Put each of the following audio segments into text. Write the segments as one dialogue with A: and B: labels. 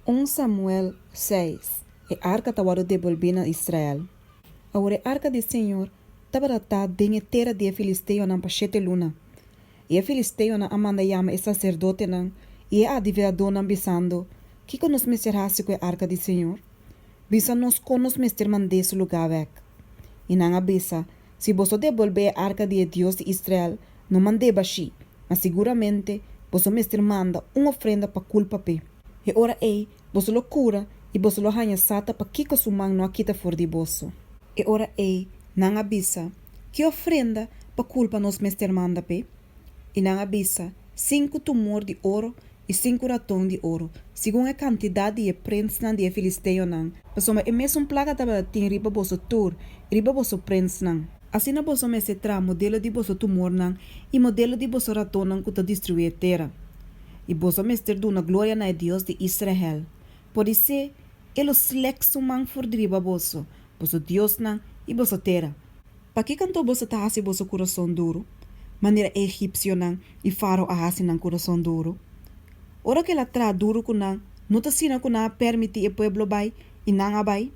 A: Un Samuel seis, E arka ta wòrdu debolbí na Israel. Awor e arka di señor tabata ta den e tera di e filisteonan pa shete luna. I e filisteonan a manda yama e saserdotenan i e adivinadónan, bisando, Kiko nos mester hasi ku e arka di señor? Bisa nos kon nos mester mand'é su lugá bèk. I nan a bisa, Si boso debolbé e arka di e Dios di Israel, no mand'é bashí, ma siguramente boso mester manda un ofrenda pa kulpa p'e. E ora ei boso lo kura i boso lo haña sa ta pakiko su man no a kita for di boso. E ora ei nan a bisa, Ki ofrenda pa kulpa nos mester manda p'e? I nan a bisa, Sinku tumor di oro i sinku raton di oro, segun e kantidat di e prensnan di e filisteonan, pasobra e mesun plaga tabata tin riba boso tur i riba boso prensnan. Asina boso mester traha modelo di boso tumornan i modelo di boso ratonnan ku ta destruí e tera. I boso mester duna gloria na e Dios di Israel. Podisé e lo slèk su man for di riba boso, boso diosnan i boso tera. Pakiko anto boso ta hasi boso kurason duru, manera e egipsionan i Fárao a hasi nan kurason duru? Ora ku el a traha duru ku nan, no ta asina ku nan a permití e pueblo bai i nan a bai?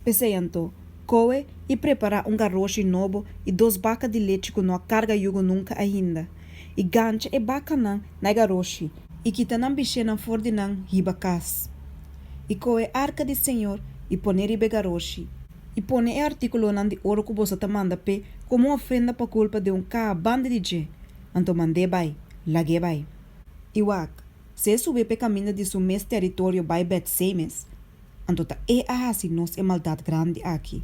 A: P'esei anto, kohe i prepará un garoshi nobo i dos baka di lechi ku no a karga yugo nunka ainda, i gancha e bakanan na e garoshi, i kita nan bishénan for di nan hiba kas. I kohe e arka di señor i pon'é riba e garoshi, i pone e artíkulonan di oro ku boso ta manda p'e komo un ofrenda pa kulpa den un kaha banda di dje, anto mand'é bai, lag'é bai. I wak, si e subi p'e kaminda di su mes teritorio bai Bèt-Semes, anto ta e a hasi nos e maldat grandi aki.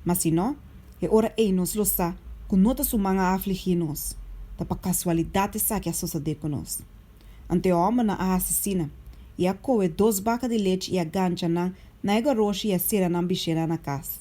A: Ma si nò, e ora ei nos lo sa ku no ta su man a afligí nos, ta pa kasualidat esaki a sosodé ku nos. Anto e hòmbernan a hasi asina, i a kohe dos baka di lechi i a gancha nan na e garoshi i a sera nan bishera na kas.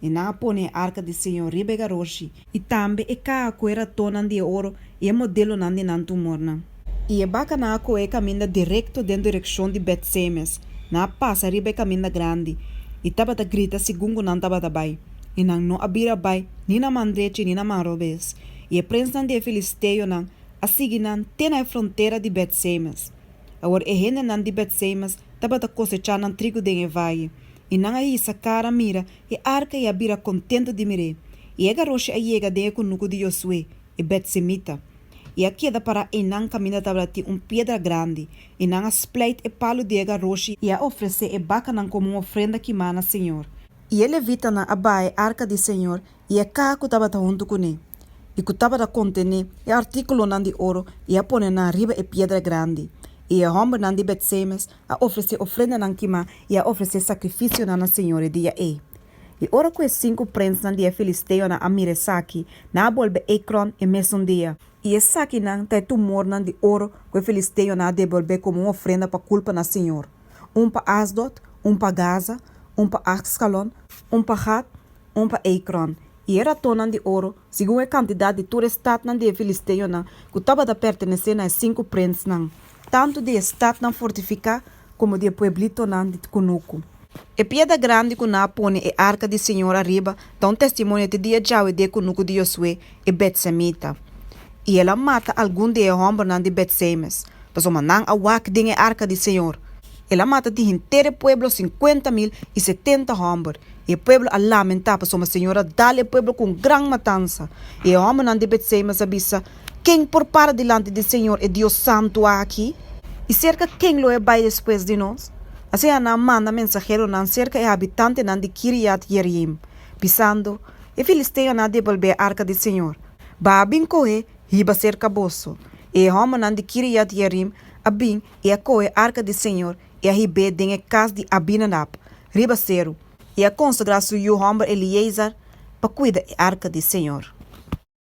A: I nan a pone e arka di señor riba e garoshi, i tambe e kaha ku e ratonnan di e oro i e modelonan di nan tumornan. I e bakanan a kohe e kaminda direkto den direkshon di Bet-Semes, nan a pasa riba e kaminda grandi, i tabata grita segun ku nan tabata bai, i nan no a bira bai ni na man drechi ni na man robes. I e prensnan di e filisteonan a sigui nan te na e frontera di Bet-Semes. Awor e hendenan di Bet-Semes tabata kosechá nan trigu den e vaye, i nan a hisa kara mira e arka i a bira kontentu di mir'é. I e garoshi a yega den e kunuku di Josué, e betsemita, i a keda pará einan kaminda tabatin un piedra grandi, i nan a spleit e palu di e garoshi i a ofresé e bakanan komo un ofrenda kimá na señor. I e levitanan a baha e arka di señor i e kaha ku tabata huntu kuné, i ku tabata kontené e artíkulonan di oro, i a pone nan riba e piedra grandi. I e hòmbernan di Bèt-Semes a ofresé ofrendanan kimá i a ofresé sakrifisionan na señor e dia ei. I ora ku e sinku prensnan di e filisteonan a mira esaki, nan a bolbe Ekron e mesun dia. I esakinan ta e tumornan di oro ku e filisteonan a debolbé komo un ofrenda pa kulpa na señor, un pa Asdod, un pa Gaza, un pa Askalon, un pa Gat, un pa Ekron, i e ratonnan di oro, segun e kantidat di tur e statnan di e filisteonan ku tabata pertenesé na e sinku prensnan, tantu di e statnan fortifiká komo di e pueblitonan di kunuku. E piedra grandi ku nan a pone e arka di señor ariba ta un testimonio te dia djawe di e kunuku di Josué e betsemita. I el a mata algun di e hòmbernan di Betsemes, pasobra nan a wak den e arka di señor. El a mata di henter e pueblo sinkuenta mil i setenta hòmber, I e pueblo a lamentá, pasobra señor a dal e pueblo ku un gran matansa. I e hòmbernan di Betsemes a bisa, Ken por para dilanti di señor, e Dios santu aki? I serka ken lo e bai despues di nos? Asina nan a manda mensaheronan serka e habitantenan di Kiriat-Yerim, bisando, E filisteonan a debolbé e arka di señor. Ba a bin kohe hiba serka boso. I e hòmbernan di Kiriat-Yerim a bin i a kohe e arka di señor i a hib'é den e kas di Abinadab riba seru, i a konsagrá su yu hòmber Eleazar pa kuida e arka di señor.